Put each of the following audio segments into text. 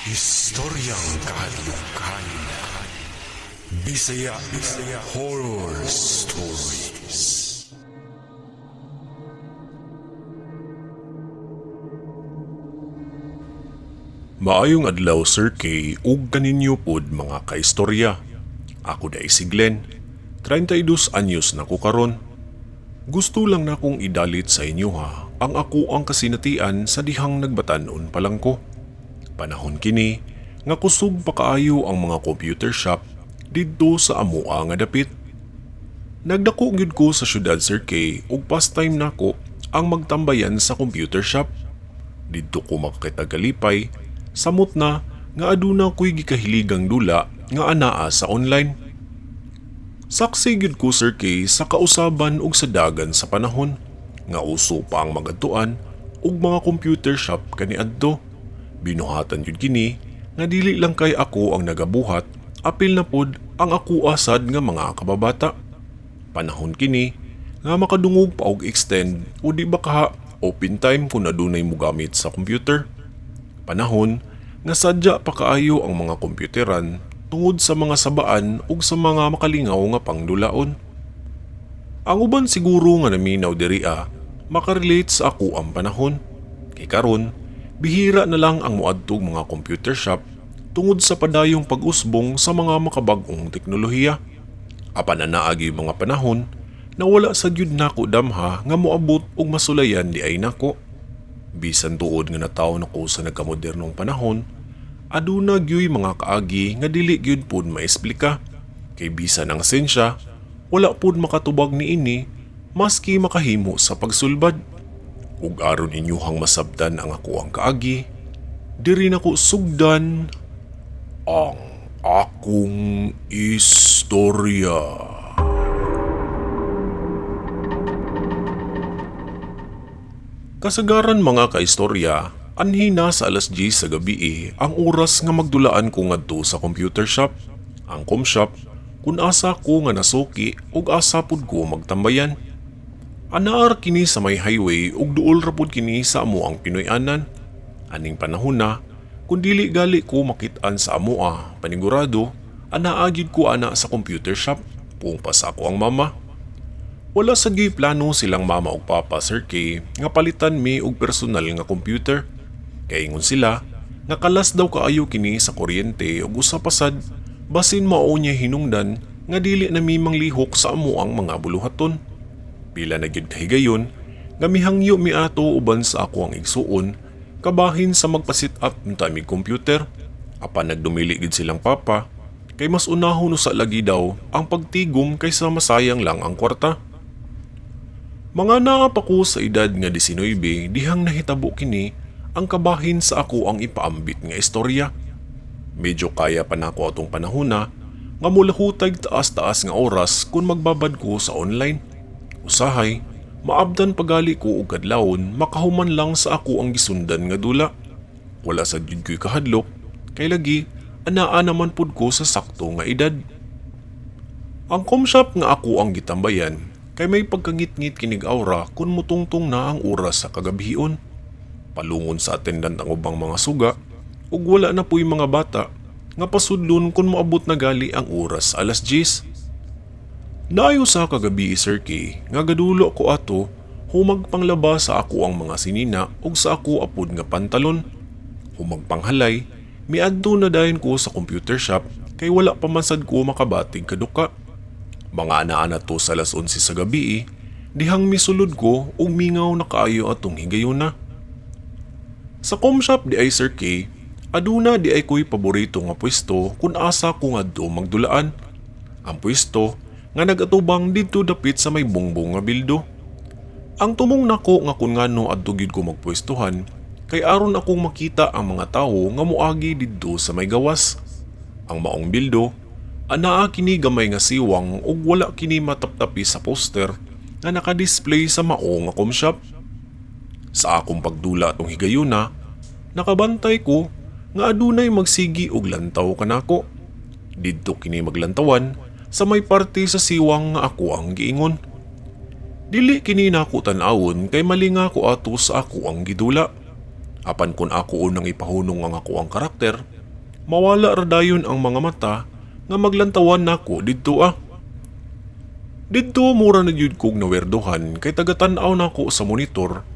Istoryang kahadlukan. Bisaya Bisaya Horror Stories. Maayong adlaw, Sir K, ug kaninyo pod mga kaistorya. Ako dai si Glenn, 32 anyos na ko karon. Gusto lang nakong idalit sa inyo ha ang ako ang kasinatian sa dihang nagbatan-on pa lang ko. Panahon kini nga kusog pa kaayo ang mga computer shop didto sa amoa nga dapit. Nagdako gyud ko sa syudad, Sir K, ug pastime nako ang magtambayan sa computer shop. Didto ko makakita kalipay, samot na nga aduna ko'y gikahiligang dula nga anaa sa online. Saksi gyud ko, Sir K, sa kausaban ug sa dagan sa panahon nga uso pa ang magadtuan ug mga computer shop kaniadto. Binuhatan gyud kini nga dili lang kay ako ang nagabuhat, apil na pod ang ako asad nga mga kababata. Panahon kini nga makadungog pa og extend o di ba kaha open time kung adunay mogamit sa computer. Panahon nga sadya pa kaayo ang mga komputeran tungod sa mga sabaan ug sa mga makalingaw nga pangdulaon. Ang uban siguro nga naminaw diri makarelate sa ako ang panahon. Kay karon, bihira na lang ang moadtog mga computer shop tungod sa padayong pag-usbong sa mga makabag-ong teknolohiya. Apan anaagi mga panahon na wala sa gyud nako damha nga moabot og masulayan di ay nako. Bisan tuod nga natawo nako sa nagkamodernong panahon, aduna gyuy mga kaagi nga dili gyud pud maesplika. Kay bisan ang sensya, wala pud makatubag niini maski makahimo sa pagsulbad. Ug aron inyuhang masabtan ang ako ang kaagi, diri nako sugdan ang akong istorya. Kasagaran mga kaistorya, anhi na sa alas 10 sa gabi ang oras nga magdulaan ko ngadto sa computer shop. Ang com shop, kun asa ko nga nasuki ug asa pud ko magtambayan. Anaar kini sa may highway ug duol ra pud kini sa amo ang Pinoy-anan. Aning panahon na, kun dili gali ko makit-an sa amoa, panigurado, anaa gyud ko ana sa computer shop, puong pa sa ako ang mama. Wala sad gyud plano silang mama ug papa, Sir K, nga palitan mi og personal nga computer. Kay ingon sila, nga kalas daw kaayo kini sa kuryente ug usa pa sad, basin mao niya hinungdan nga dili na mi manglihok sa amo ang mga buluhaton. Pila na gyud kahigayon nga mihangyo mi ato uban sa ako ang igsuon kabahin sa magpa-set up unta mi computer. Apan nagdumili gid silang papa kay mas unahon usa lagi daw ang pagtigom kaysa masayang lang ang kwarta. Mga naa pa ko sa edad nga 19 dihang nahitabo kini ang kabahin sa ako ang ipaambit nga istorya. Medyo kaya pa nako atong panahon na nga mulahutay taas-taas nga oras kung magbabad ko sa online. Usahay, maabdan pagali ko og kadlawon makahuman lang sa ako ang gisundan nga dula. Wala sa gyud ko'y kahadlok, kay lagi anaa naman pud ko sa sakto nga edad. Ang com shop nga ako ang gitambayan, kay may pagkangitngit kinig aura kung mutungtong na ang oras sa kagabhion. Palungon sa attendant ang ubang mga suga, ug wala na pu'y mga bata nga pasudlon kung moabot na gali ang oras sa alas 10. Naayo sa kagabi, Sir K, nga gadulo ko ato humagpanglaba sa ako ang mga sinina ug sa ako apod nga pantalon. Humagpanghalay, miadto na dayon ko sa computer shop kay wala pa man sad ko makabatig kaduka. Mga ana-ana to sa alas 11 sa gabi, dihang misulod ko ug mingaw na kaayo atong higayuna. Sa com shop di ay, Sir K, aduna di ay ko'y paborito nga pwesto kung asa ko ngadto magdulaan. Ang pwesto nga nagatubang didto dapit sa may bongbong nga bildo. Ang tumong nako nga kun ngano adto gyud ko magpwestuhan kay aron akong makita ang mga tawo nga moagi didto sa may gawas. Ang maong bildo, anaa kini gamay nga siwang ug wala kini mataptapi sa poster nga nakadisplay sa mao nga com shop. Sa akong pagdula atong higayuna, nakabantay ko nga adunay magsigi og lantaw kanako. Didto kini maglantawan sa may parte sa siwang nga ako ang giingon. Dili kini nako tan-awon kay malinga ko ato sa ako ang gidula. Apan kun ako unang ipahunong ang ako ang karakter, mawala ra dayon ang mga mata nga maglantawan nako didto ah. Didto mura na gyud kog nawerdohan kay taga-tan-aw nako sa monitor,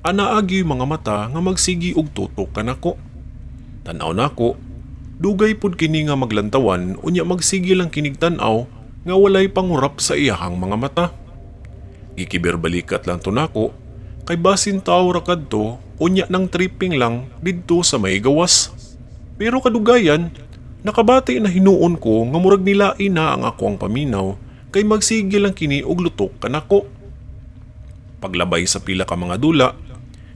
anaa gyud mga mata nga magsigi og tutok kanako. Tan-aw nako, dugay pud kini nga maglantawan unya magsigi lang kinig tan-aw nga walay pangurap sa iyahang mga mata. Gikiber balikat lang to nako kay basin tawo ra kadto unya nang tripping lang didto sa may gawas. Pero kadugayan, nakabati na hinuon ko nga murag nilain na ang ako ang paminaw kay magsige lang kini og lutok kanako. Paglabay sa pila ka mga dula,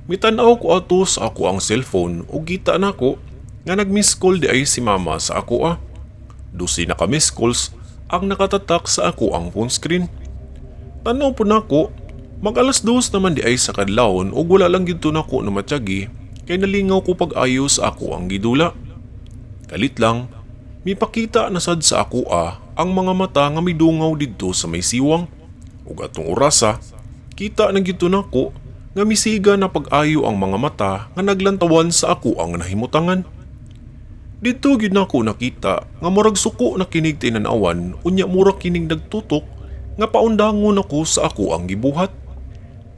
mitan-aw ko ato sa ako ang cellphone ug kita nako nga nag-miss call di ay si mama sa ako ah. 12 na ka miss calls ang nakatatak sa ako ang phone screen. Tanaw po nako, mag 2:00 naman di ay sa kadlawon ug wala lang gyud to nako namatyagi kay nalingaw ko pag-ayo sa ako ang gidula. Kalit lang, mipakita na sad sa ako ah ang mga mata nga midungaw didto sa may siwang. Ug atong orasa, kita na gyud to nako nga misiga na pag-ayo ang mga mata nga naglantawan sa ako ang nahimutangan. Didto gyud nako nakita nga murag suko na kinig tinanawan unya murag kinig nagtutok nga paundangon ako sa ako ang gibuhat.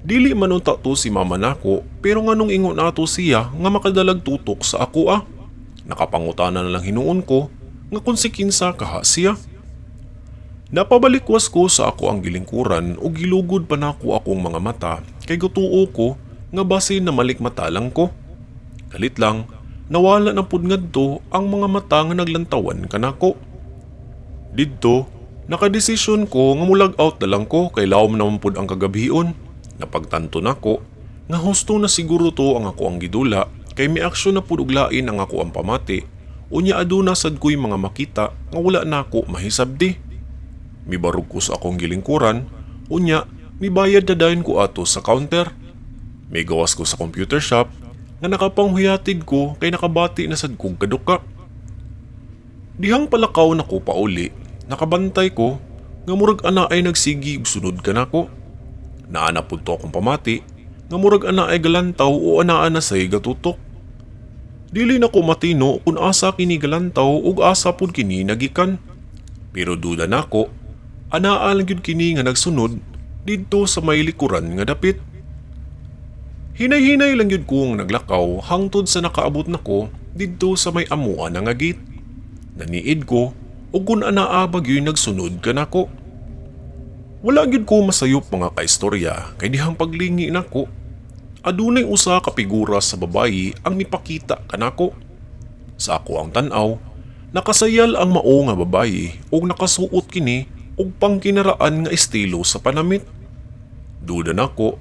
Dili man unta to si mama nako, pero nganong ingon nato siya nga makadalag tutok sa ako ah. Nakapangutana na lang hinuon ko nga kung si kinsa kaha siya. Napabalikwas ko sa ako ang gilingkuran ug gilugod pa nako akong mga mata kay gutuo ko nga basin na malikmata lang ko. Kalit lang, nawala na pud ngadto ang mga mata nga naglantawan kanako. Didto, nakadesisyon ko nga mulag out na lang ko kay lawom naman pud ang kagabhion. Napagtanto nako nga husto na siguro to ang ako ang gidula kay miaksyon na pud og lain ang ako ang pamati unya aduna sad ko'y mga makita nga wala nako mahisabdi. Mibarog ko sa akong gilingkuran, unya mibayad na dayon ko ato sa counter. Migawas ko sa computer shop nga nakapanghuyatid ko kay nakabati na sad kog kaduka. Dihang palakaw nako pauli, nakabantay ko nga murag ana ay nagsigi ug sunod kanako. Naa na pud to akong pamati nga murag ana ay galantaw o anaa na say gatutok. Dili na ko matino kung asa kini galantaw ug asa pud kini nagikan. Pero duda nako, anaa lang gyud kini nga nagsunod didto sa may likuran nga dapit. Hinay-hinay lang gyud ko nga naglakaw hangtod sa nakaabot nako didto sa may amuan nga gate. Naniid ko ug kung anaa ba gyud nagsunod kanako. Wala gyud ko masayop, mga kaistorya, kay dihang paglingi nako, adunay usa ka figura sa babayi ang mipakita kanako. Sa ako ang tan-aw, nakasayal ang mao nga babayi ug nakasuot kini og pangkinaraan nga estilo sa panamit. Duda nako,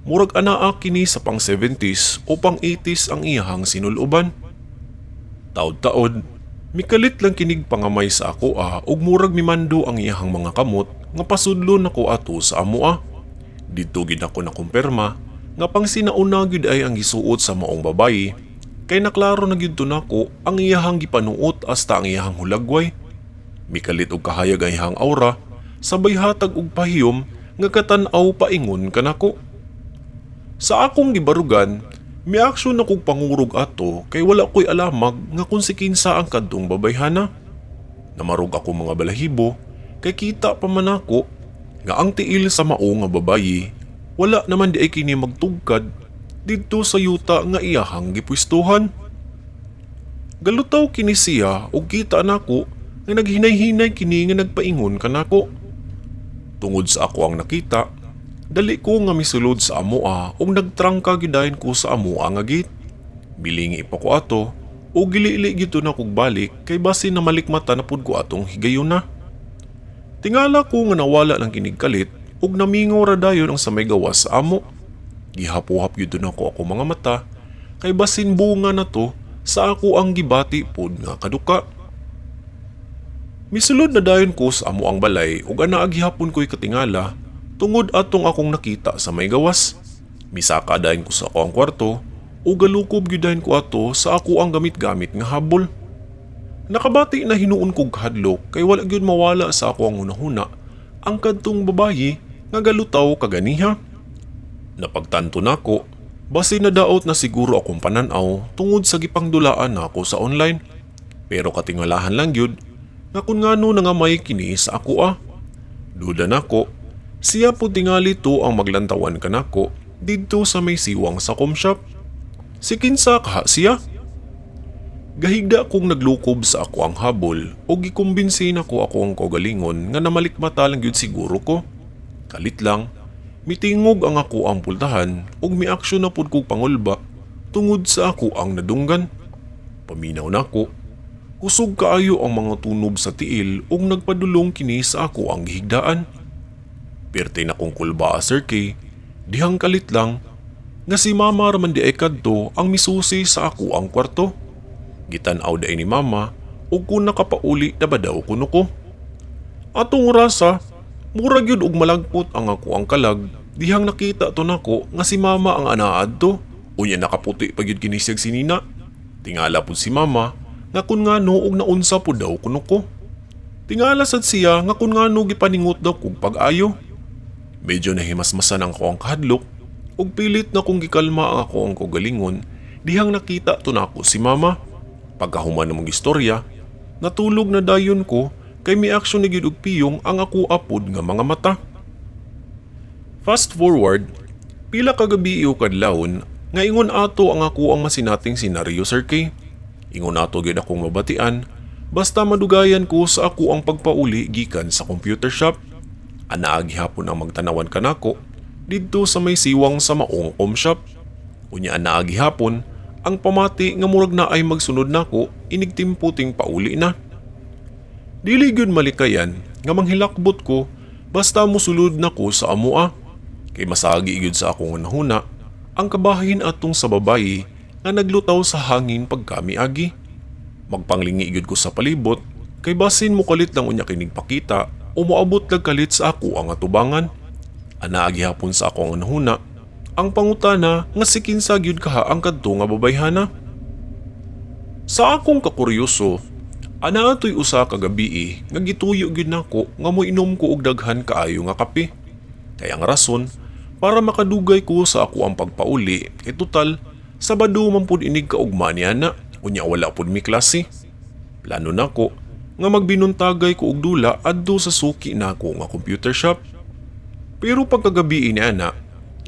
murag anaa kini sa pang 70s o pang 80s ang iyahang sinuluban. Taod-taod, mikalit lang kinig pangamay sa ako ah ug murag mimando ang iyahang mga kamot nga pasudlon nako ato sa amo ah. Didto gid ako nakumpirma nga pang sinauna gyud ay ang gisuot sa maong babayi kay naklaro na gyud to nako ang iyahang gipanuot hasta ang iyahang hulagway. Mikalit og kahayag ang iyahang aura, sabay hatag og pahiyom nga katan-aw paingon kanako. Sa akong gibarugan, miaksyon akong pangurog ato kay wala ko'y alamag nga kung si kinsa ang kadtong babayhana. Namarog ako mga balahibo kay kita pa man ako nga ang tiil sa mao nga babayi wala naman di ay kini magtugkad didto sa yuta nga iyahang gipwestuhan. Galutaw kini siya ug kita nako nga naghinay-hinay kini nga nagpaingon kanako. Tungod sa ako ang nakita, dali ko nga misulod sa amoa ug nagtrangka gyud ko sa amoa nga gate. Bilingi pa ko ato ug gilili gyud na kog balik kay basin na malikmata na pud ko atong higayuna. Tingala ko nga nawala ng kinig kalit ug namingaw ra dayon ang sa may gawas sa amo. Gihapuhap gyud nako ako mga mata kay basin bunga na to sa ako ang gibati pod nga kaduka. Misulod na dayon ko sa amo ang balay ug anaa gihapon ko'y katingala tungod atong akong nakita sa may gawas. Misaka dayon ko sa ako ang kwarto ug galukob gyud dayon ko ato sa ako ang gamit-gamit nga habol. Nakabati na hinuon kog kahadlok kay wala gyud mawala sa ako ang hunahuna ang kadtong babayi nga galutaw kaganiha. Napagtanto nako, basin na daot na siguro akong pananaw tungod sa gipangdulaan nako sa online. Pero katingalahan lang gyud nga kun ngano nangamay kini sa ako ah. Duda nako, siya pud tingali to ang maglantawan kanako didto sa may siwang sa comshop. Si kinsa kaha siya? Gahigda kong naglukob sa ako ang habol o gikumbinsi nako ako ang kaugalingon nga namalikmata lang gyud siguro ko. Kalit lang, mitingog ang ako ang pultahan ug miaksyon na pud kog pangulba tungod sa ako ang nadunggan. Paminaw nako, kusog kaayo ang mga tunob sa tiil ug nagpadulong kini sa ako ang gihigdaan. Pirte na kong kulba, Sir K, dihang kalit lang, nga si Mama raman di ay kadto ang misusi sa ako ang kwarto. Gitan-aw day ni Mama ug kung nakapauli na ba daw kuno ko. Atong orasa, mura gyud og malagpot ang ako ang kalag dihang nakita to nako nga si Mama ang anaad to. Unya nakaputi pa gyud kini siyag sinina. Tingala pud si Mama nga kun ngano og naunsa pud daw kuno ko. Tingala sad siya nga kun ngano gipaningot daw kog pag-ayo. Medyo nahimasmasan ang ako ang kahadlok ug pilit na kong gikalma ang ako ang kaugalingon dihang nakita to nako si Mama. Pagkahuman ng mga istorya, natulog na dayon ko kay mi-aksyon ni gyud og piyong ang ako apod nga mga mata. Fast forward, pila ka gabi o kadlawon nga ingon ato ang ako ang masinating senaryo, Sir K. Ingon ato gyud akong mabatian basta madugayan ko sa ako ang pagpauli gikan sa computer shop. Anaa gihapon ang magtanawan kanako didto sa may siwang sa maong com shop. Unya anaa gihapon ang pamati nga murag na ay magsunod nako inig timpo ting pauli na. Dili gyud malikayan nga manghilakbot ko basta mosulod nako sa amoa. Kay masagi gyud sa akong nahuna ang kabahin atong sa babayi nga naglutaw sa hangin pagkamiagi. Magpanglingi gyud ko sa palibot kay basin mo kalit lang unya kinig pakita o moabot lag kalit sa ako ang atubangan. Anaa gihapon sa ako ang nahuna ang pangutana nga si kinsa gyud kaha ang kadto nga babayhana. Sa akong kakuryoso, anaa to'y usa ka gabii nga gituyo gyud nako nga moinom ko og daghan kaayo nga kape. Kay ang rason para makadugay ko sa ako ang pagpauli kay total Sabado man pud inig kaugma niya na, unya wala pud mi klase. Plano nako nga magbinuntagay ko og dula adto sa suki nako nga computer shop. Pero pagkagabi ni ana,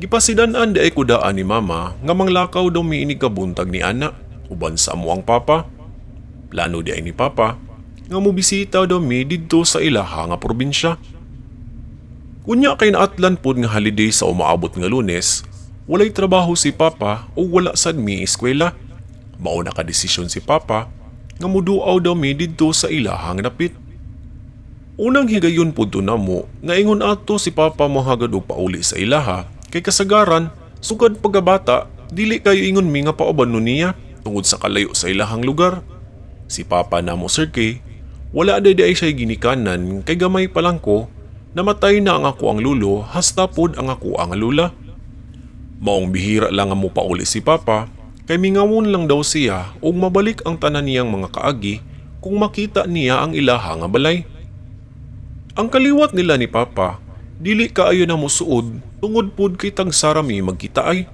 gipasidan-an di ay ko daan ni Mama nga manglakaw daw mi inig kabuntag ni ana uban sa amo ang papa. Plano di ay ni Papa nga mobisita daw mi didto sa ilaha nga probinsya. Kunya kay naatlan pod nga holiday sa umaabot nga Lunes, walay trabaho si Papa o wala sad mi eskwela. Mao nakadesisyon si Papa nga muduaw daw mi didto sa ilahang dapit. Unang higayon pud to namo nga ingon ato si Papa mohagad og pauli sa ilaha kay kasagaran sukad pagkabata dili kayo ingon mi nga paubanon niya tungod sa kalayo sa ilahang lugar. Si Papa namo, Sir K, wala day ay siya ginikanan kay gamay pa lang ko, namatay na ang ako ang lulo hasta pod ang ako ang lula. Maong bihira lang nga mo pauli si Papa kay mingawon lang daw siya ug mabalik ang tanan niyang mga kaagi kung makita niya ang ilaha nga balay. Ang kaliwat nila ni Papa, dili kaayo na mosuod tungod pud kay tagsara mi magkitaay.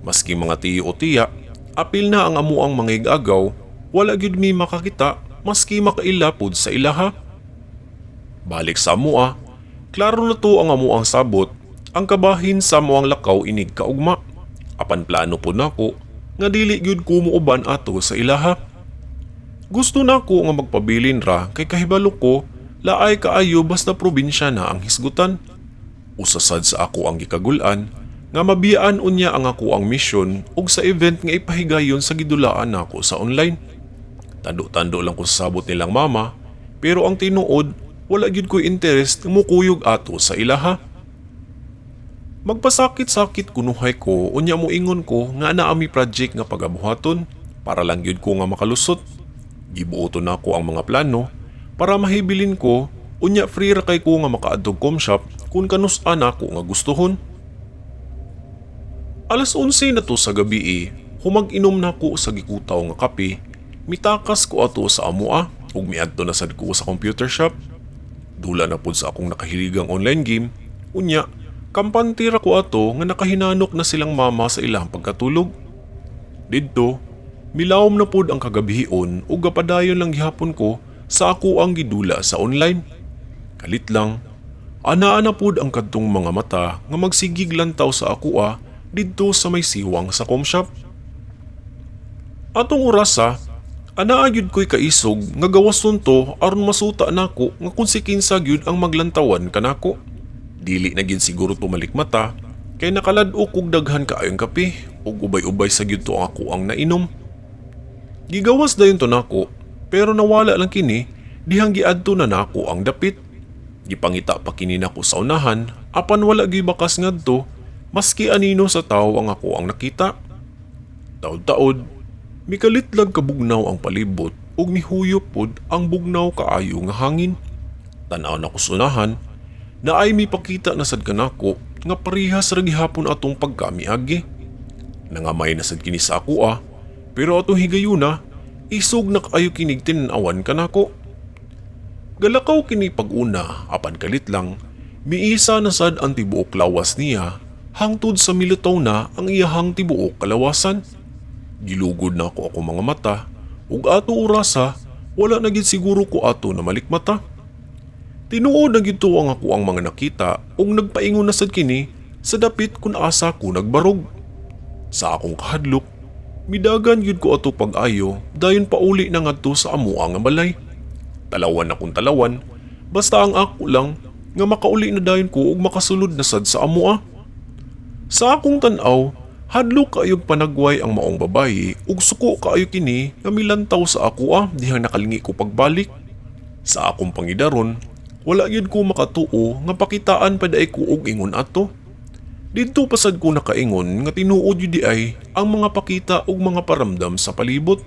Maski mga tiyo o tiya, apil na ang amo ang mga igagaw, wala gyud mi makakita maski makaila pud sa ilaha. Balik sa amoa, klaro na to ang amo ang sabot, ang kabahin sa amo ang lakaw inig kaugma. Apan plano po nako nga dili gyud ko muuban ato sa ilaha. Gusto nako nga magpabilin ra kay kahibalo ko laay kaayo basta probinsya na ang hisgutan. Usasad sa ako ang gikagulan nga mabiyaan unya ang ako ang misyon ug sa event nga ipahigayon sa gidulaan nako sa online. Tando-tando lang ko sa sabot nilang mama, pero ang tinuod wala gyud ko'y interest nga mukuyog ato sa ilaha. Magpasakit-sakit kunuhay ko unya moingon ko nga naa mi project nga pagabuhaton para lang gyud ko nga makalusot. Gibuoto nako ang mga plano para mahibilin ko unya free ra kay ko nga makaadtog com shop kung kanus-a nako nga gustuhon. Alas 11 na to sa gabi eh, humag-inom nako sa gikutaw nga kape, mitakas ko ato sa amoa ug miadto na sad ko sa computer shop. Dula na pud sa akong nakahiligang online game, unya, kampante ra ko ato nga nakahinanok na silang mama sa ilang pagkatulog. Didto, Milawom na pod ang kagabihion ug gapadayon lang gihapon ko sa ako ang gidula sa online. Kalit lang, anaa na pod ang kadtong mga mata nga magsigig lantaw sa akoa didto sa may siwang sa comshop. Atong orasa, anaa gyud ko'y kaisog nga gawason to aron masuta nako nga kung si kinsa gyud ang maglantawan kanako. Dili na gyud siguro tumalik mata kay nakalad-ok og daghan kaayong kape ug ubay-ubay sa gyud to ang ako ang nainom. Gigawas dayon to nako pero nawala lang kini dihang giadto na nako ang dapit. Gipangita pa kini nako sa unahan apan wala gyud bakas ngadto maski anino sa tawo ang ako ang nakita. Taod-taod, mikalitlag kabugnaw ang palibot ug mihuyop pod ang bugnaw kaayo nga hangin. Tan-aw nako sa unahan, naay mipakita na sad kanako nga parehas ra gihapon atong pagkamiagi. Nangamay na sad kini sa akoa, pero atong higayuna, isog na kaayo kinig tin-awan kanako. Galakaw kini pag-una apan kalit lang, miisa na sad ang tibuok lawas niya hangtod sa milutaw na ang iyahang tibuok kalawasan. Gilugod na ako ako mga mata ug ato orasa wala na gid siguro ko ato na malikmata. Tinuod na gid to ang ako ang mga nakita ug nagpaingon na sad kini sa dapit kun asa ko nagbarog. Sa akong kahadlok, midagan gyud ko ato pag-ayo dayon pauli na ngadto sa amoa nga balay. Talawan akong talawan, basta ang ako lang nga makauli na dayon ko ug makasulod na sad sa amoa. Sa akong tan-aw, hadlok kaayog panagway ang maong babayi ug suko kaayo kini nga milantaw sa akoa dihang nakalingi ko pagbalik. Sa akong pangidaron, wala gyud ko makatuo nga pakitaan pa diay ko og ingon ato. Didto pasad ko nakaingon nga tinuod yun di ay ang mga pakita ug mga paramdam sa palibot.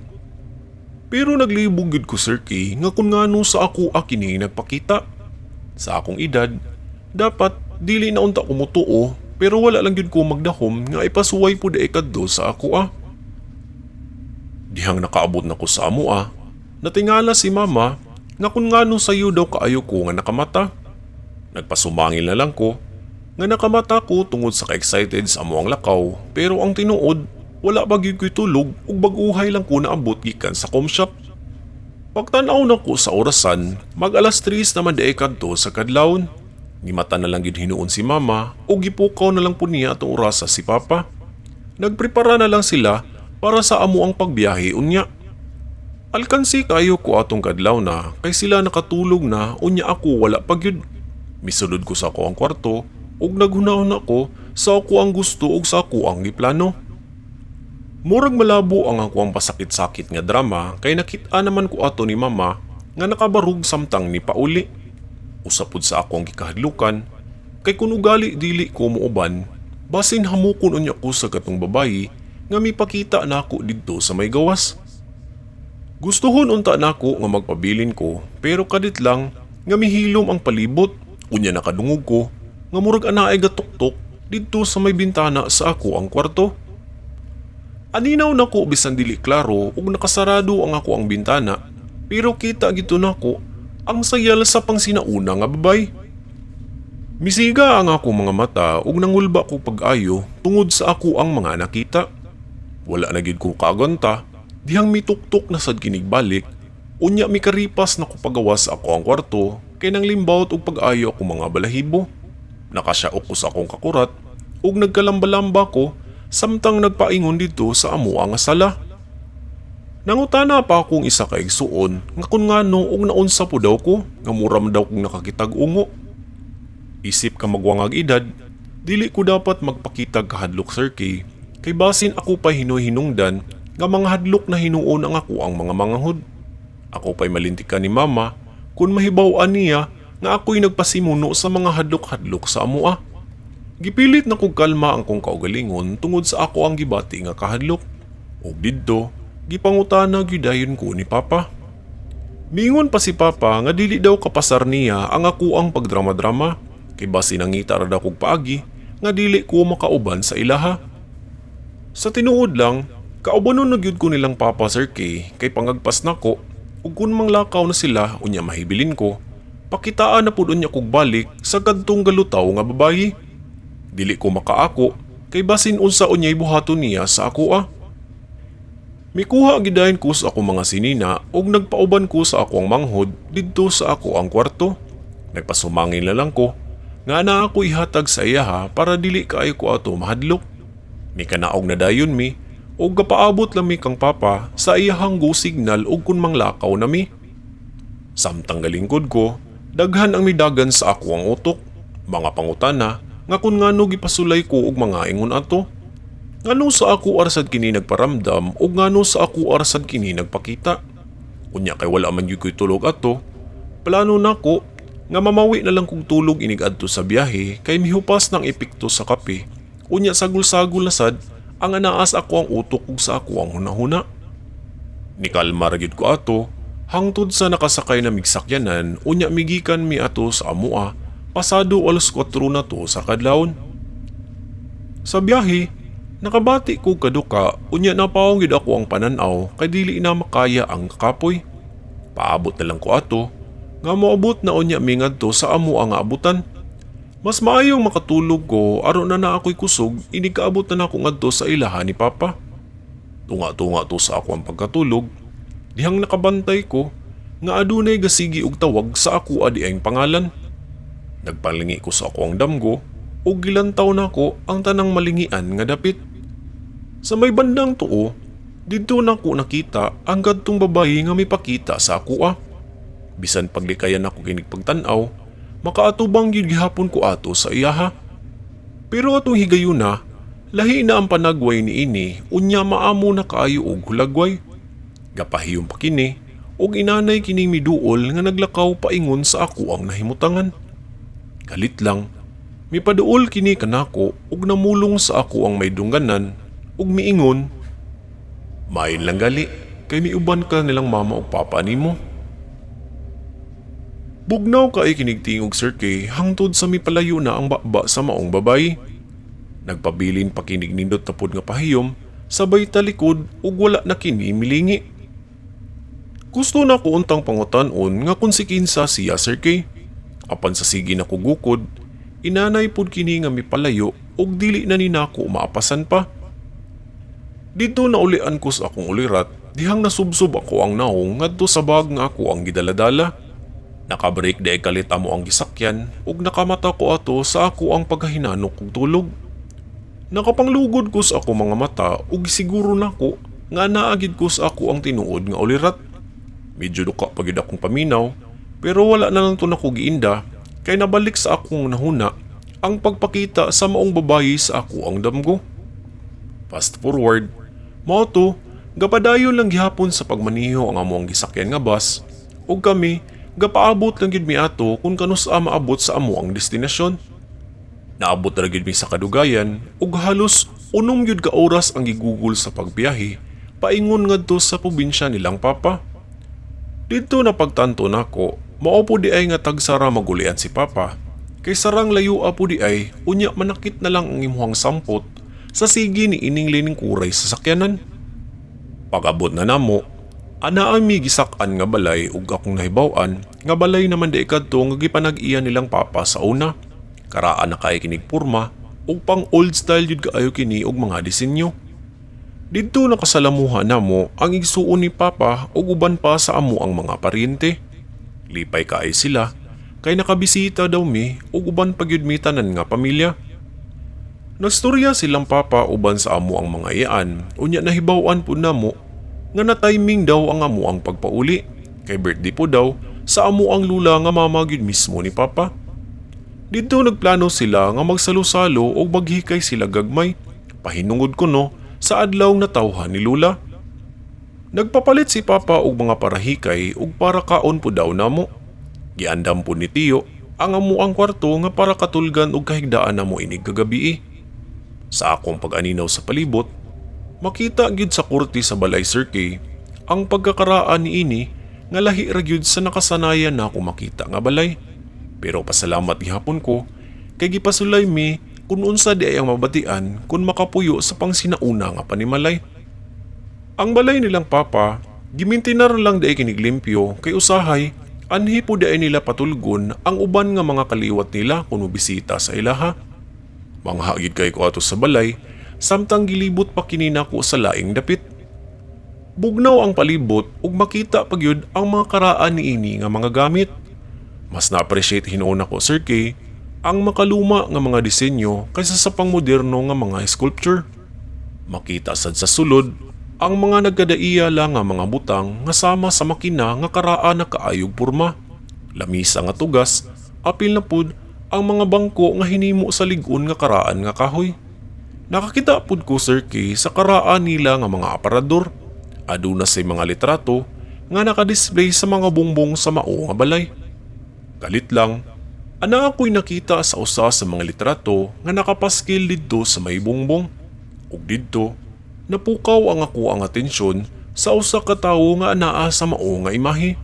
Pero naglibog gyud ko, Sir K, nga kung ngano sa ako kini nagpakita. Sa akong edad, dapat dili na unta ko motuo pero wala lang gyud ko magdahom nga ipasuway po diay kadto sa ako ah. Dihang nakaabot na ko sa amo ah, natingala si mama nga kung ngano sayo daw kaayo ko nga nakamata. Nagpasumangil na lang ko nga nakamata ko tungod sa ka-excited sa amo ang lakaw, pero ang tinuod wala ba gyud ko'y tulog ug bag-uhay lang ko naabot gikan sa comshop. Pagtan-aw na ko sa orasan, mag alas 3 naman diay kadto sa kadlawon. Gimata na lang gyud hinuon si mama ug gipukaw na lang po niya atong orasa si papa. Nagprepara na lang sila para sa amo ang pagbiyahe unya. Alkansi kayo ko atong kadlaw na kay sila nakatulog na unya ako wala pa gyud. Misulod ko sa ako ang kwarto ug naghunahuna ko sa ako ang gusto ug sa ako ang giplano. Murag malabo ang ako ang pasakit-sakit nga drama kay nakita naman ko ato ni mama nga nakabarug samtang ni pauli. Usa pud sa ako ang gikahadlukan kay kun ugali dili ko muuban, basin hamukon unya ko sa katong babayi nga mipakita nako didto sa may gawas. Gustuhon unta nako nga magpabilin ko pero kadit lang nga mihilom ang palibot, unya nakadungog ko nga murag anaay gatuktok didto sa may bintana sa ako ang kwarto. Aninaw nako bisan dili klaro ug nakasarado ang ako ang bintana, pero kita gito nako ang sayal sa pangsinauna nga babay. Misiga ang ako mga mata ug nangulba ko pag-ayo tungod sa ako ang mga nakita. Wala na gid ko kaaganta dihang mituktok na sad kinig balik, unya mikaripas na ko pagawas sa ako ang kwarto kay nang limbawot og pag-ayo ako mga balahibo. Nakasyaok ko sa akong kakurat ug nagkalamba-lamba ko samtang nagpaingon dito sa amo nga sala. Nangutana pa akong isa ka igsuon nga kun ngano ug naunsa po daw ko nga muram daw kong nakakitag ungo. Isip ka magwangag edad, dili ko dapat magpakitag kahadlok, Sir K, kay basin ako pa hinuhinungdan nga mga hadlok na hinuon ang ako ang mga mangahod. Ako pa'y malintikan ni mama kung mahibaw-an niya nga ako'y nagpasimuno sa mga hadlok-hadlok sa amoa. Gipilit na kog kalma ang kong kaugalingon tungod sa ako ang gibati nga kahadlok. Ug didto, gipangutana gyud dayon ko ni Papa. Mingon pa si Papa nga dili daw kapasar niya ang ako ang pagdrama-drama kay basi nangita ra daw kog paagi nga dili ko makauban sa ilaha. Sa tinuod lang, kaubanon na gyud ko nilang Papa, Sir K, kay pangagpas nako ug kun manglakaw na sila unya mahibilin ko, pakitaan na pud unya kog balik sa kadtong galutaw nga babayi. Dili ko makaako kay basin unsa unyay buhaton niya sa ako ah. Mikuha gidayon ko sa akong mga sinina ug nagpauban ko sa akong manghod didto sa ako ang kwarto. Nagpasumangin na lang ko nga naa ako ihatag sa iyaha para dili kaayo ko ato mahadlok. Mikanaog na dayon mi ug gapaabot lang mi kang papa sa iyahang go signal ug kun manglakaw na mi. Samtang galingkod ko, daghan ang midagan sa ako ang utok. Mga pangutana nga kun ngano gipasulay ko og mga ingon ato. Ngano sa ako ara sad kini nagparamdam ug ngano sa ako ara sad kini nagpakita. Unya kay wala man gyud ko'y tulog ato, plano nako nga mamawi na lang kog tulog inig adto sa biyahe kay mihupas ng epekto sa kape. Unya sagol-sagol na sad ang anaas ako ang utok ug sa ako ang hunahuna. Nikalma ra gyud ko ato hangtod sa nakasakay na mig sakyanan, unya migikan mi ato sa amua pasado alas 4 na to sa kadlawon. Sa biyahe, nakabati ko kaduka, unya napaong gyud ako ang pananaw kay dili na makaya ang kapoy. Paabot na lang ko ato nga moabot na unya mi ngadto sa amo ang abutan. Mas maayong makatulog ko aron na na ako'y kusog inig kaabot na nako ngadto sa ilaha ni Papa. Tunga-tunga to sa ako ang pagkatulog, dihang nakabantay ko nga adunay gasigi og tawag sa ako adi ang pangalan. Nagpalingi ko sa ako ang damgo ug gilantaw nako ang tanang malingian nga dapit. Sa may bandang tuo, didto nako nakita ang kadtong babayi nga mipakita sa ako ah. Bisan paglikayan ako kinig pagtan-aw, makaatubang gyud gihapon ko ato sa iyaha. Pero atong higayuna, lahi na ang panagway ni ini, unya maamo na kaayo og hulagway. Gapahiyom pa kini, ug inanay kining miduol nga naglakaw paingon sa ako ang nahimutangan. Galit lang, mipaduol kini kanako ug namulong sa ako ang may dungganan ug miingon, "Main lang gali, kay miuban ka nilang mama ug papa nimo." Bugnaw kay kinigtingog, Sir K, hangtod sa mipalayo na ang baba sa maong babayi. Nagpabilin pa kinig nindot na pod nga pahiyom, sabay talikod ug wala na kini milingi. Gusto na ko untang pangutan-on nga kung si kinsa siya, Sir K. Apan sa sige na ko gukod, inanay pod kini nga mipalayo ug dili na ni nako maapasan pa. Dito na ulian ko sa akong ulirat, dihang nasubsob ako ang naong ngadto sa bag nga ako ang gidaladala. Nakabreak di ay kalit amo ang gisakyan ug nakamata ko ato sa ako ang pagkahinanok ug tulog. Nakapanglugod ko sa ako mga mata ug siguro nako nga naagid ko sa ako ang tinuod nga ulirat. Medyo duka pa gyud akong paminaw, pero wala na lang to nako giinda kay nabalik sa akong nahuna ang pagpakita sa maong babayi sa ako ang damgo. Fast forward, mao to, gapadayon lang gihapon sa pagmaniho ang among gisakyan nga bus ug kami gapaabot lang gyud mi ato kung kanus-a maabot sa amo ang destinasyon. Naabot ra gyud mi sa kadugayan ug halos 6 gyud ka oras ang gigugol sa pagbiyahe paingon ngadto sa probinsya nilang papa. Didto na pagtanto nako, mao po di ay nga tagsara magulian si papa. Kay sarang layo po di ay, unya manakit na lang ang imuhang sampot sa sige ni ining liningkuray sa sakyanan. Pag-abot na namo, anaa mi gisak-an nga balay ug akong nahibaw-an nga balay naman di kadto nga gipanag-iya nilang papa sa una. Karaan na kay kinig porma ug pang old style jud kaayo kini og mga disenyo. Didto nakasalamuha namo ang igsuon ni papa ug uban pa sa amo ang mga paryente. Lipay kaayo sila kay nakabisita daw mi ug uban pa gyud mi tanan nga pamilya. Nagstorya silang papa uban sa amo ang mga iyaan, unya nahibaw-an po namo nga na-timing daw ang amo ang pagpauli kay birthday po daw sa amo ang lula nga mama gyud mismo ni papa. Didto nagplano sila nga magsalo-salo og maghikay sila gagmay. Pahinungod ko no sa adlaw na tawhan ni Lula. Nagpapalit si Papa og mga parahikay ug para kaon po daw namo. Giandam po ni Tiyo ang amo ang kwarto nga para katulgan og kahigdaan namo inig kagabi. Sa akong pag-aninaw sa palibot, makita gyud sa korte sa balay, Sir K, ang pagkakaraan ni ini nga lahi ra gyud sa nakasanayan na ako makita nga balay. Pero pasalamat gihapon ko kay gipasulay mi kung unsa di ay ang mabatian kung makapuyo sa pangsinauna nga panimalay. Ang balay nilang papa, gimintinar lang di ay kiniglimpyo kay usahay anhi po di ay nila patulgon ang uban nga mga kaliwat nila kung mobisita sa ilaha. Manghagid kay ko ato sa balay, samtang gilibot pa kini nako sa laing dapit. Bugnaw ang palibot ug makita pa gyud ang mga karaan niini nga mga gamit. Mas na-appreciate hinuon nako, Sir K, ang makaluma nga mga disenyo kaysa sa pangmoderno nga mga sculpture. Makita sad sa sulod ang mga nagkadaiya lang nga mga butang nga sama sa makina nga karaan na kaayog porma. Lamisa nga tugas, apil na pud ang mga bangko nga hinimo sa lig-on nga karaan nga kahoy. Nakakita pud ko, Sir K, sa karaan nila nga mga aparador. Aduna say mga litrato nga nakadisplay sa mga bungbong sa mao nga balay. Kalit lang, ana ako'y nakita sa usa sa mga litrato nga nakapaskil didto sa may bungbong. Ug didto, napukaw ang ako ang atensyon sa usa ka tawo nga anaa sa mao nga imahe.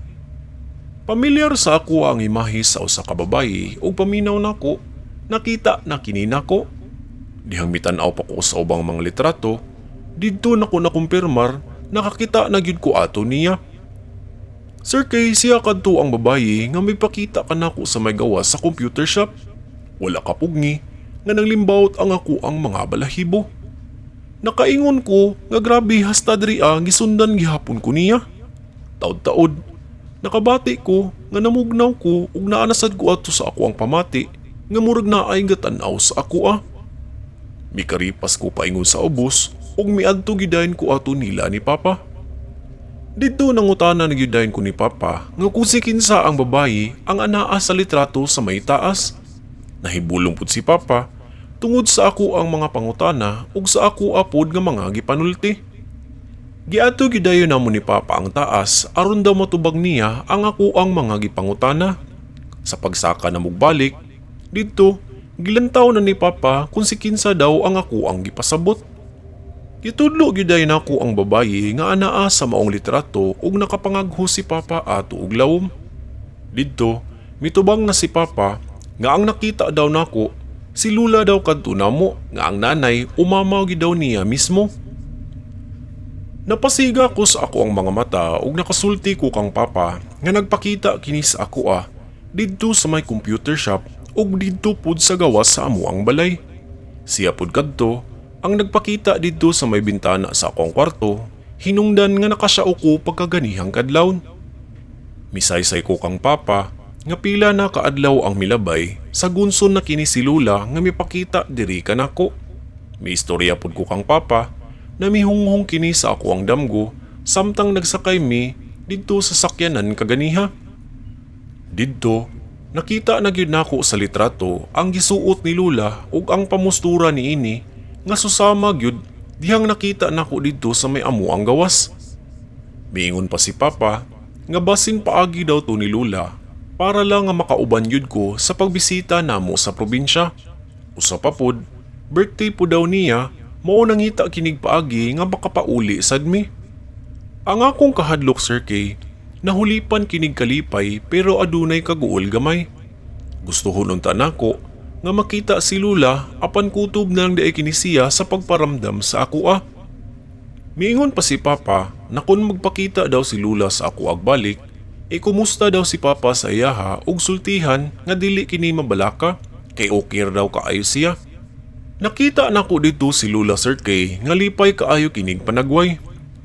Pamilyar sa ako ang imahe sa usa ka babayi ug paminaw nako, nakita na kini nako. Dihang mitan-aw pa ko sa ubang mga litrato, didto nako nakumpirmar nakakita na gyud ko ato niya. Sir K, siya kadto ang babayi nga may pakita kanako sa may gawas sa computer shop. Wala kapugni nga nanglimbawot ang ako ang mga balahibo. Nakaingon ko nga grabe, hasta diri ah, gisundan gihapon ko niya. Taod-taod, nakabati ko nga namugnaw ko ug naanasad ko ato sa ako ang pamati nga murag naay gatan-aw sa ako ah. Mikaripas ko paingon sa ubos ug miadto gidayon ko ato nila ni Papa. Didto nangutana na gyud dayon ko ni Papa nga kung si kinsa ang babayi ang anaa sa litrato sa may taas. Nahibulong pud si Papa tungod sa ako ang mga pangutana ug sa ako apod nga mga gipanulti. Giadto gyud namo ni Papa ang taas aron daw matubag niya ang ako ang mga gipangutana. Sa pagsaka na mugbalik, didto gilantaw na ni Papa kung si kinsa daw ang ako ang gipasabot. Gitudlo gyud nako ang babayi nga anaa sa maong litrato ug nakapangagho si Papa ato og lawom. Didto, mitubang na si Papa nga ang nakita daw nako si Lula daw kadto namo nga ang nanay umamaw gyud daw niya mismo. Napasiga ko sa ako ang mga mata ug nakasulti ko kang Papa nga nagpakita kini sa ako ah didto sa may computer shop ug didto pud sa gawas sa amo ang balay. Siya pud kadto ang nagpakita didto sa may bintana sa akong kwarto hinungdan nga nakasiyao ko pagkaganihang kadlawon. Misaysay ko kang Papa nga pila na kaadlaw ang milabay sa gunson na kini si Lula nga mipakita diri kanako. Miistorya pud ko kang Papa na mihunghong kini sa ako ang damgo samtang nagsakay mi didto sa sakyanan kaganiha. Didto, nakita na gyud nako sa litrato ang gisuot ni Lula ug ang pamustura niini nga susama gyud dihang nakita nako didto sa may amo ang gawas. Miingon pa si Papa nga basin paagi daw to ni Lula para lang nga makauban gyud ko sa pagbisita namo sa probinsya. Usa pa pod, birthday po daw niya, mao nangita kinig paagi nga makapauli sad mi. Ang akong kahadlok, Sir K, nahulipan kinig kalipay pero adunay kaguol gamay. Gusto unta nako nga makita si Lula apan kutob na lang diay kini siya sa pagparamdam sa ako ah. Miingon pa si Papa na kung magpakita daw si Lula sa ako agbalik, e kumusta daw si Papa sa iyaha ug sultihan nga dili kini mabalaka kay okay daw kaayo siya. Nakita nako dito si Lula, Sir K, nga lipay kaayo kinig panagway.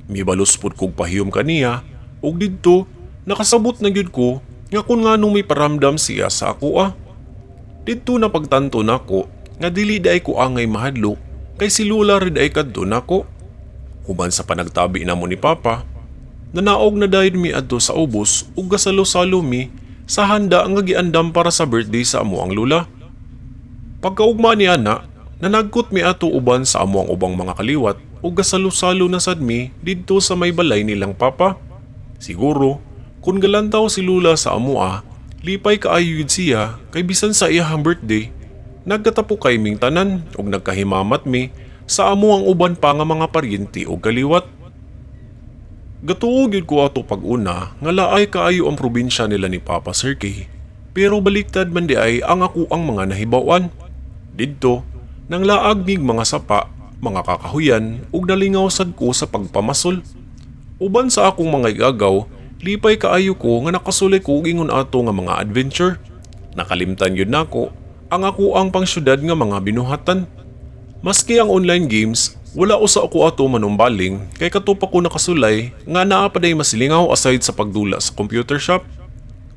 Mibalos pud kog pahiyom kaniya ug didto nakasabot na gyud ko nga kung nganong may paramdam siya sa ako ah. Didto na pagtanto nako nga dili diay ko angay mahadlok kay si Lula rin ay kadto nako. Human sa panagtabi namo ni Papa, nanaog na dayon mi adto sa ubos ug gasalo-salo mi sa handa nga giandam para sa birthday sa amo ang lula. Pagkaugma ni ana, nanagkot mi ato uban sa amo ang ubang mga kaliwat ug gasalo-salo na sad mi didto sa may balay nilang Papa. Siguro, kung galantaw si Lula sa amoa, lipay kaayo yun siya kay bisan sa iyahang birthday, nagkatapo kay ming tanan ug nagkahimamat mi sa amo ang uban pa nga mga paryente ug kaliwat. Gatuo gyud ko ato pag-una nga laay kaayo ang probinsya nila ni Papa, Sir K. Pero baliktad man di ay ang ako ang mga nahibaw-an. Didto, nang laag mig mga sapa, mga kakahuyan ug nalingaw sad ko sa pagpamasol. Uban sa akong mga igagaw, lipay kaayo ko nga nakasulay ko og ingon ato nga mga adventure. Nakalimtan yun nako ang ako ang pangsyudad nga mga binuhatan. Maski ang online games, Wala usa ako ato manumbaling kay kato pa ko nakasulay nga naa pa day masilingaw aside sa pagdula sa computer shop.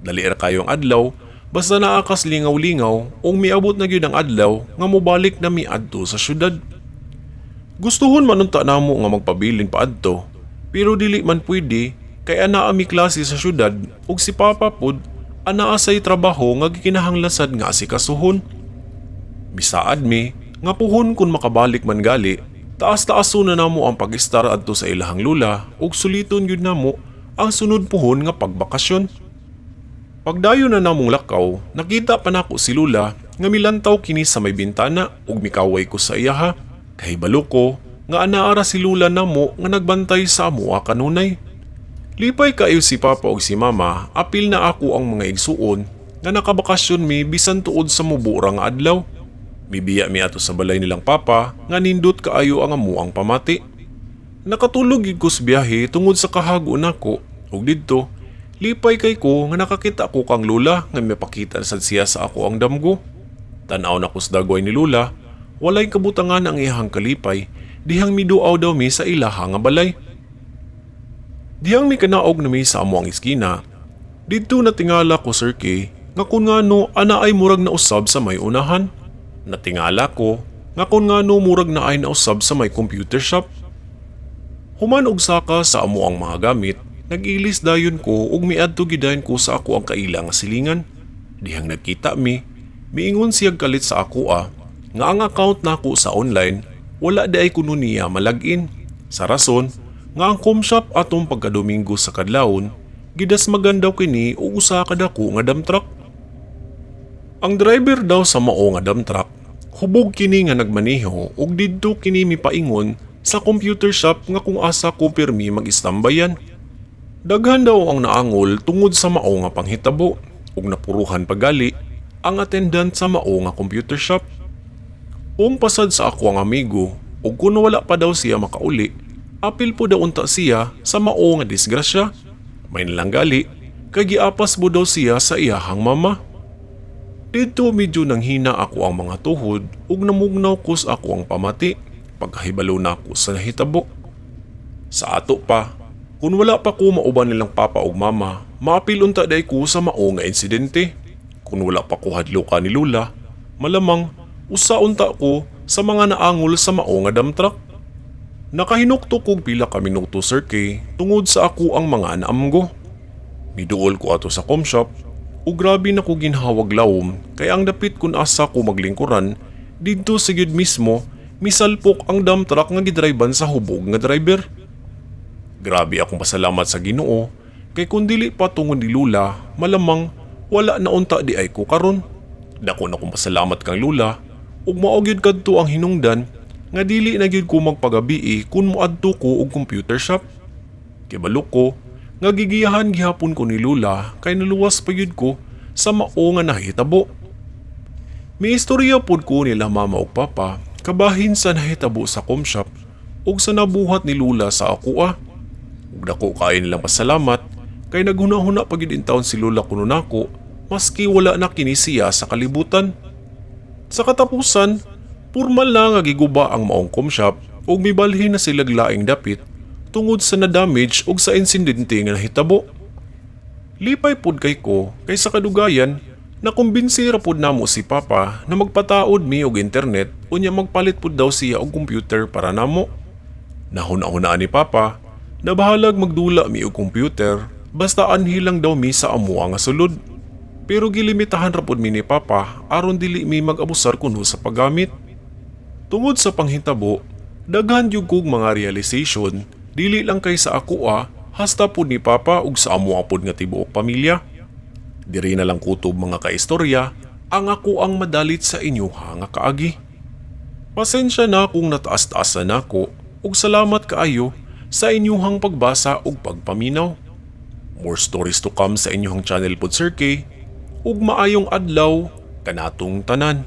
Dali ra kayo ang adlaw, basta naa kas lingaw-lingaw ug miabot na gyud ang adlaw nga mobalik na mi adto sa syudad. Gustuhon man unta namo nga magpabilin pa adto, pero dili man pwede kay anaa mi klase sa syudad ug si Papa pod anaa say trabaho nga gikinahanglan sad nga asikasuhon. Bisaad mi nga puhon kun makabalik man gali, taas-taaso na namo ang pag-istar adto sa ilahang lula ug suliton gyud namo ang sunod puhon nga pagbakasyon. Pagdayon na namong lakaw, nakita pa nako si Lula nga milantaw kini sa may bintana ug mikaway ko sa iyaha. Kahibalo ko nga anaa ra si Lula namo nga nagbantay sa amoa kanunay. Lipay kaayo si Papa ug si Mama, apil na ako ang mga igsuon nga nakabakasyon mi bisan tuod sa mubura nga adlaw. Mibiya mi ato sa balay nilang Papa nga nindot kaayo ang amuang pamati. Nakatulog gyud ko sa biyahe tungod sa kahago nako ug didto lipay kay ko nga nakakita ko kang Lula nga mipakita sad siya sa ako ang damgo. Tan-aw nako sa dagway ni Lula, walay kabutangan ang iyahang kalipay dihang miduaw daw mi sa ilaha nga balay. Dihang mikanaog na mi sa amo ang iskina, didto natingala ko, Sir K, nga kung ngano ana ay murag nausab sa may unahan. Natingala ko nga kung ngano murag na ay nausab sa may computer shop. Human og saka sa amo ang mga gamit, nag-ilis dayon ko ug miadto gidayon ko sa ako ang kaila nga silingan. Dihang nagkita mi, miingon siyag kalit sa ako nga ang account nako sa online wala di ay kuno niya malagin. Sa rason nga ang com shop atong pagkadomingo sa kadlawon, gidasmagan daw kini og usa ka dako nga dump truck. Ang driver daw sa mao nga dump truck, hubog kini nga nagmaneho ug didto kini mipaingon sa computer shop nga kung asa ko pirmi mag-istambayan. Daghan daw ang naangol tungod sa mao nga panghitabo ug napuruhan pagali ang attendant sa mao nga computer shop. Umpasad sa ako ang amigo ug kun wala pa daw siya makauli, apil po daw unta siya sa mao nga disgrasya. May nalang gali, kay giapas mo daw siya sa iyahang mama. Didto medyo nanghina ako ang mga tuhod ug namugnaw ko sa ako ang pamati pagkahibalo nako sa nahitabo. Sa ato pa, kung wala pa ko mauban nilang papa ug mama, maapil unta day ko sa mao nga insidente. Kung wala pa ko hadluka ni Lula, malamang usa unta ko sa mga naangol sa mao nga dump truck. Nakahinukto kog pila ka minuto, Sir K, tungod sa ako ang mga naamgo. Miduol ko ato sa com shop ug grabe na ko ginhawag lawom kay ang dapit kun asa ko maglingkuran didto sa gyud mismo misalpok ang dump truck nga gidriban sa hubog nga driver. Grabe akong pasalamat sa Ginoo kay kun dili pa tungod ni Lula, malamang wala na unta di ay ko karon. Dako na kong pasalamat kang Lula ug mao gyud kadto ang hinungdan nga dili na gyud ko magpagabii kun moadto ko og computer shop. Kibalo ko nga gigiyahan gihapon ko ni Lula kay naluwas pa gyud ko sa mao nga nahitabo. Miistorya pod ko nila mama ug papa kabahin sa nahitabo sa com shop ug sa nabuhat ni Lula sa akoa. Ug dako kaayo nilang pasalamat kay naghuna-huna pa gyud intawon si Lula kuno nako maski wala na kini siya sa kalibutan. Sa katapusan, purmal na nga giguba ang maong com shop ug mibalhin na sila laing dapit tungod sa na-damage ug sa insidente nga nahitabo. Lipay pod kay ko kay sa kadugayan nakumbinsi ra pod namo si Papa na magpataod mi og internet unya magpalit pod daw siya og computer para namo. Nahuna-hunaan ni Papa na bahalag magdula mi og computer basta anhi lang daw mi sa amoa nga sulod. Pero gilimitahan ra pod mi ni Papa aron dili mi mag-abusar kuno sa paggamit. Tungod sa panghitabo, daghan gyud kog mga realization dili lang kay sa ako hasta pod ni Papa ug sa amoa pod nga tibuok pamilya. Diri na lang kutob, mga kaistorya, ang ako ang madalit sa inyo ha nga kaagi. Pasensya na kung nataas-taasan nako ug salamat kaayo sa inyuhang pagbasa ug pagpaminaw. More stories to come sa inyong channel pod, Sir K, ug maayong adlaw kanatong tanan.